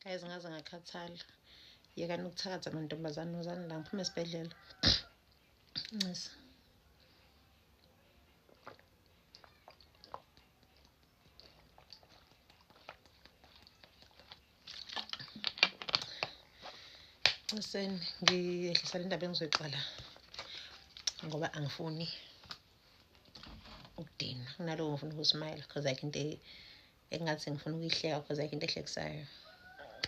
Guys, ngaze ngakhathala. Yekani ukuthakatha amantombazane, wozani la ngiphume esibhedlela. Ncese. Nceseni ngiyehlisa le ndaba engizoyiqala ngoba angifuni ukudinwa. Kunaloko ngifuna ukusmayila because like into engathi ngifuna ukuyihleka because like into ehlekisayo.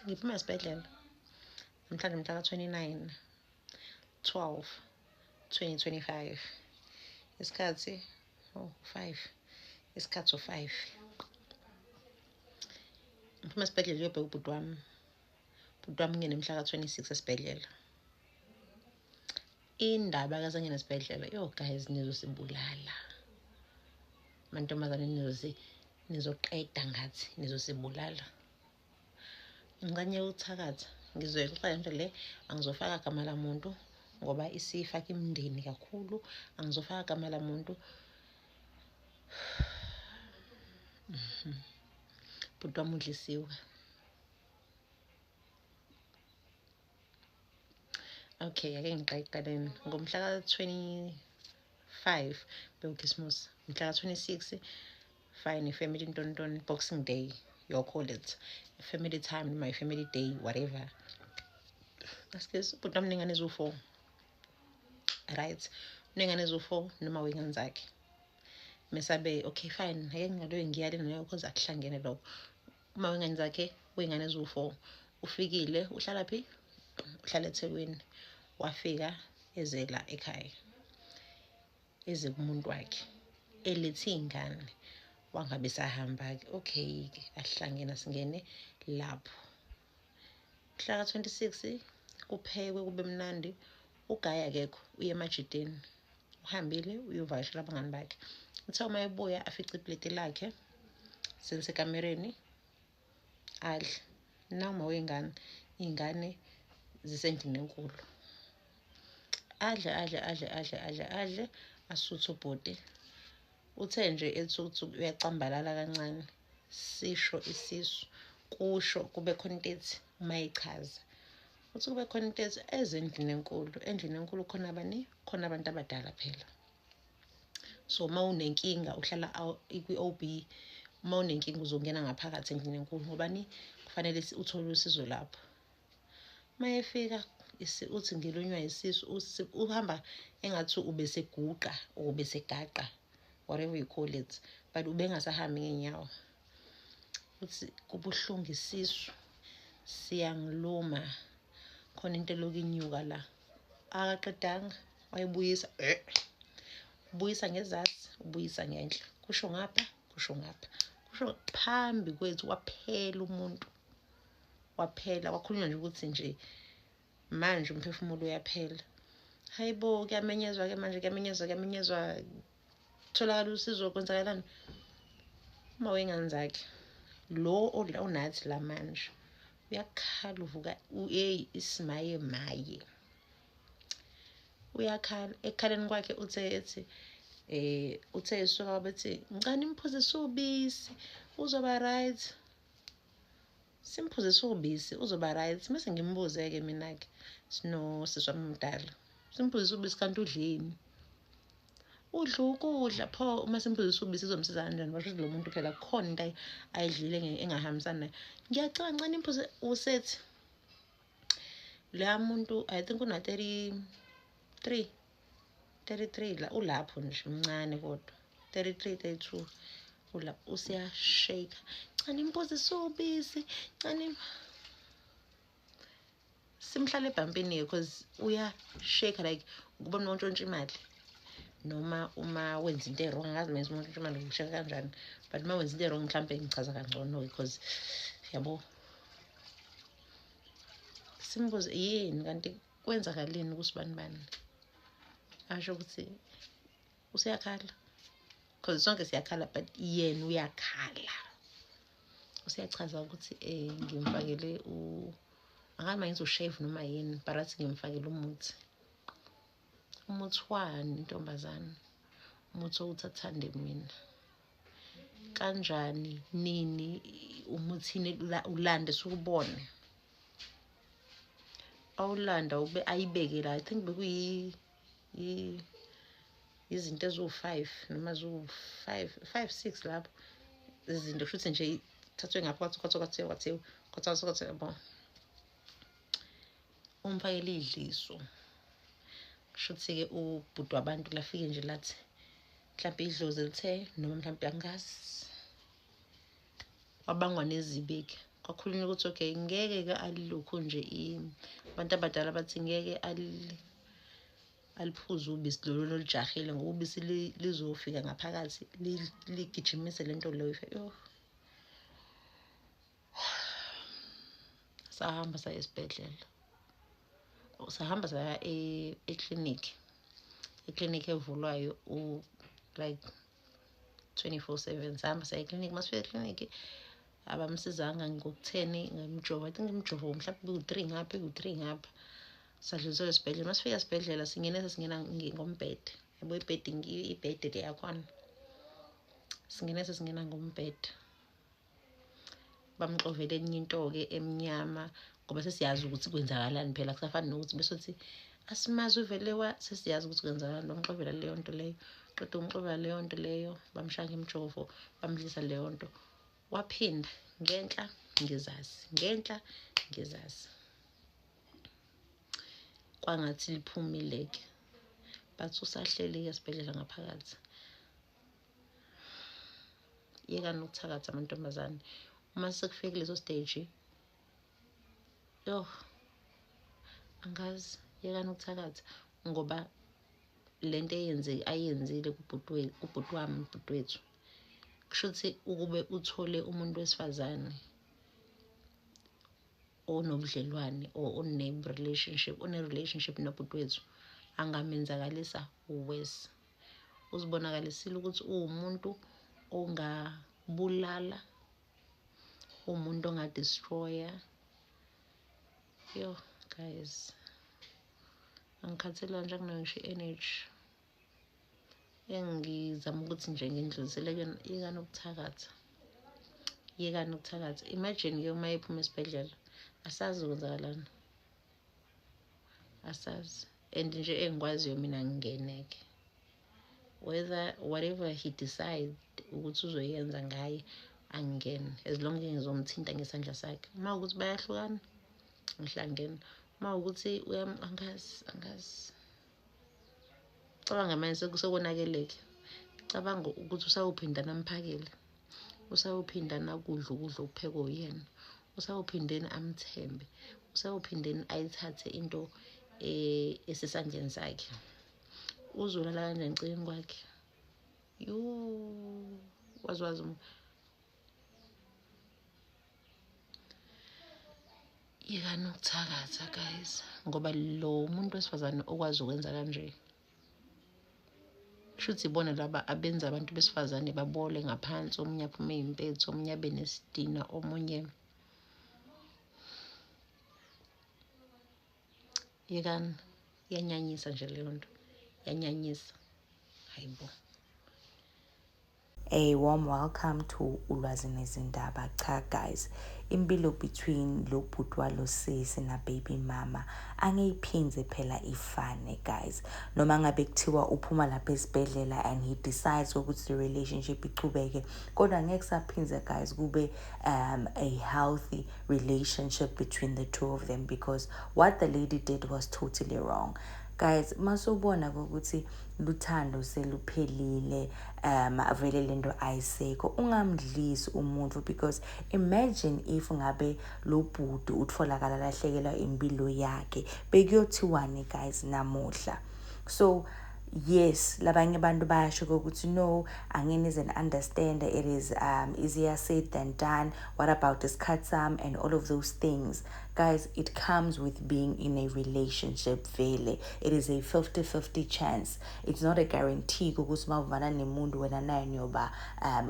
Ngiphuma esibhedlela namhlanje mhla ka-29 12 2025, isikhathi oh 5, isikhathi u-5. Ngiphuma esibhedlela uyobheka ubhuti wami. Ubhuti wami ungene mhla ka-26 esibhedlela. Indaba kazangena esibhedlela, yo guys, nizosibulala mantombazane, nizoqeda ngathi, nizosibulala. Ngicanye ukuthakatha, ngizoyixoxa lento le, angizofaka gama lamuntu ngoba isifaka imindeni kakhulu, angizofaka gama lamuntu. Bhuti wami udlisiwe. Okay, ake ngiqale ekuqaleni. Ngomhla ka-25 bewukhisimusi, mhla ka-26 fine, i-family ntontoni, Boxing Day, you call it family time noma i-family day, whatever. Asikezi, ubhuti wami unengane eziwu-4, right? Unengane eziwu-4 noma wey'ngane zakhe. Mesabe okay fine, ake ngingaloyo ngiyale nayo cause akuhlangene lokho. Uma wey'ngane zakhe wey'ngane eziwu-4, ufikile, uhlala phi? Uhlala eThekwini. Wafika ezela ekhaya, eze kumuntu wakhe, elethe iy'ngane, wangabe sahamba-ke. Okay-ke, ahlangene, singene lapho. Mhla ka-26 kuphekwe kube mnandi, uGayi akekho, uye emajiteni, uhambile uyovakashela abangani bakhe. Uthe uma ebuya afice ipleti lakhe selisekamereni, adle. Noma wey'ngane, iy'ngane zisendlini enkulu. Adle adle adle adle adle adle, asuthe ubhuti. Uthe nje ethi ukuthi uyacambalala kancane, sisho isisu, kusho kube khona into ethi uma echaza, uthi kube khona into ethi ezendlini enkulu. Endlini enkulu khona bani? Khona abantu abadala phela. So uma unenkinga uhlala kwi-OB, uma unenkinga uzongena ngaphakathi endlini enkulu ngobani? Kufanele uthole usizo lapho. Uma efika uthi ngilunywa isisu, uhamba engathi ubeseguqa or ubesegaqa, whatever you call it, but ubengasahambi ngey'nyawo. Uthi kubuhlungu isisu, siyangiluma, khona into elokhu inyuka la. Akaqedanga wayebuyisa, ubuyisa ngezansi, ubuyisa ngenhla, kusho ngapha, kusho ngapha, kusho phambi kwethu. Waphela umuntu, waphela. Kwakhulunywa nje ukuthi nje manje umphefumulo uyaphela. Hayibo, kuyamenyezwa-ke manje, kuyamenyezwa, kuyamenyezwa, tholakala usizo, kwenzakalani? Uma wey'ngane zakhe lo onathi la manje uyakhala, uvuka yeyi isimaye maye, uyakhala. Ekukhaleni kwakhe uthe ethi uthe esuka wabethi ngicela nimphuzise ubisi uzoba right, simphuzise ubisi uzoba right. Mase ngimbuze-ke mina-ke sinosisi wami omdala, simphuzise ubisi kanti udleni? Udla ukudla pho, uma simphuzise ubisi izomsiza kanjani? Basho ukuthi lo muntu phela kukhona into ayidlile engahambisani naye. Ngiyacela ngicela nimphuze. Usethi loya muntu I think una 33 33 la, ulapho nje mncane kodwa 33 32 ula, usiyashake, cela nimphuzise ubisi, cela simhlale ebhampini because uyashake like ukuba nontshontsha imali noma uma wenza into e-wrong. Angazi mina uma untshontsha imali usheka kanjani, but uma wenza into e-wrong mhlampe ngichaza kangcono because yabo. Simbuze yini kanti kwenzakaleni kusibani bani, asho ukuthi useyakhala because sonke siyakhala, but yena uyakhala. Useyachaza ukuthi ngimfakele angazi uma ngithi ushevu noma yini, but athi ngimfakele umuthi. Umuthi wani ntombazane? Umuthi wokuthi athande mina. Kanjani, nini, umuthini ulande sukubone. Awulanda ube ayibeke la, I think bekuyi izinto eziwu-5 noma ziwu-5 5 6 lapho, izinto futhi nje thathwe ngapha kwathiwa kwathiwa kwathiwa kwathiwa, yabo. Umfakele idliso, kushuthi-ke ubhuti wabantu lafike nje lathi mhlawumbe idlozi lithe noma mhlawumbe angazi, wabangwa nezibiki. Kwakhulunywa ukuthi okay, ngeke-ke alilokhu nje, abantu abadala bathi ngeke aliphuze ubisi lolu olujahile, ngoba ubisi lizofika ngaphakathi ligijimise lento leyo. Yo, sahamba saya esibhedlela, sahamba saya eklinikhi, eklinikhi evulwayo like 24/7. Sahamba saya eklinikhi, masifika eklinikhi abamsizanga ngokutheni ngemjovo, I think imjovo mhlawumbe ku-3 ngapha, ku-3 ngapha. Sadluliselwa esibhedlela, masifika esibhedlela singene sesingena ngombhede, yabo ibhedi, ibhede le yakhona, singene sesingena ngombhede. Bamxovele enye into-ke emnyama, ngoba sesiyazi ukuthi kwenzakalani phela, kusafani nokuthi besothi asimazi uvele wa, sesiyazi ukuthi kwenzakalani. Bamxovela leyo nto leyo, qeda ukumxovela leyo nto leyo, bamshaya ngemjovo, bamdlisa leyo nto, waphinda ngenhla ngezazi, ngenhla ngezazi, kwangathi liphumile-ke, but usahleli-ke esibhedlela ngaphakathi. Yekani ukuthakatha amantombazane, uma sekufike kuleso stage, yo angazi, yekani ukuthakatha, ngoba lento ayenzile kubhuti wami, ubhuti wethu, kusho ukuthi ukube uthole umuntu wesifazane onobudlelwane or one-relationship, one-relationship nobhuti wethu, angamenzakalisa worse. Uzibonakalisile ukuthi uwumuntu ongabulala, umuntu ongadestroya. Yo guys, angikhathele nje, anginayo ngisho i-energy engizama ukuthi nje ngindlulisele kuyona. Yekani ukuthakatha, yekani ukuthakatha. Imagine-ke uma ephuma esibhedlela, asazi kwenzakalani, asazi. And nje engikwaziyo mina, ngingeneke whether whatever he decide ukuthi uzoyenza ngaye, angingene, as long ngizomthinta ngesandla sakhe. Uma ukuthi bayahlukana, ngihlangene, uma ukuthi angazi, angazi. Cabanga manje sekusokonakeleke, cabanga ukuthi usawuphinda namphakele, usawuphinda nakudla ukudla okuphekwe uyena, usawuphindeni amthembe, usawuphindeni ayithathe into esesandleni sakhe, uzolala kanjani eceleni kwakhe? Yo, wazi yekani ukuthakatha guys, ngoba lo muntu wesifazane okwazi ukwenza kanje, kusho ukuthi ibona laba abenza abantu besifazane babole ngaphansi, omunye aphume iy'mpethu, omunye abe nesidina, omunye. Yekani, iyanyanyisa nje leyo nto, iyanyanyisa. Hayibo. A warm welcome to Ulwazi Nezindaba. Cha guys, impilo between lo bhuti walo sisi na baby mama angeyiphinze phela ifane guys. Noma ngabe kuthiwa uphuma lapha esibhedlela and he decides ukuthi the relationship ichubeke, kodwa ngeke saphinze guys kube a healthy relationship between the two of them, because what the lady did was totally wrong. Guys, masubona ukuthi luthando seluphelile, vele lento ayisekho, ungamdlisi umuntu, because imagine if ngabe lo bhuti utholakala lahlekelwa impilo yakhe, bekuyothiwani guys namuhla? So yes, labanye abantu bayasho ukuthi no, angeke understand, it is easier said than done, what about isikhathi sami and all of those things. Guys, it comes with being in a relationship vele. It is a 50-50 chance, it's not a guarantee ukuthi mawuvana nemuntu wena naye niyoba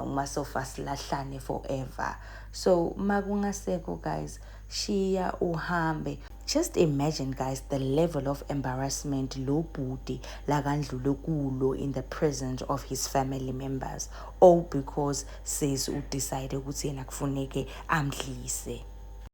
umasofa silahlane forever. So makungasekho guys, shiya uhambe. Just imagine guys the level of embarrassment lo bhuti lakandlule kulo in the presence of his family members, all because sis udecide ukuthi yena kufuneke amdlise.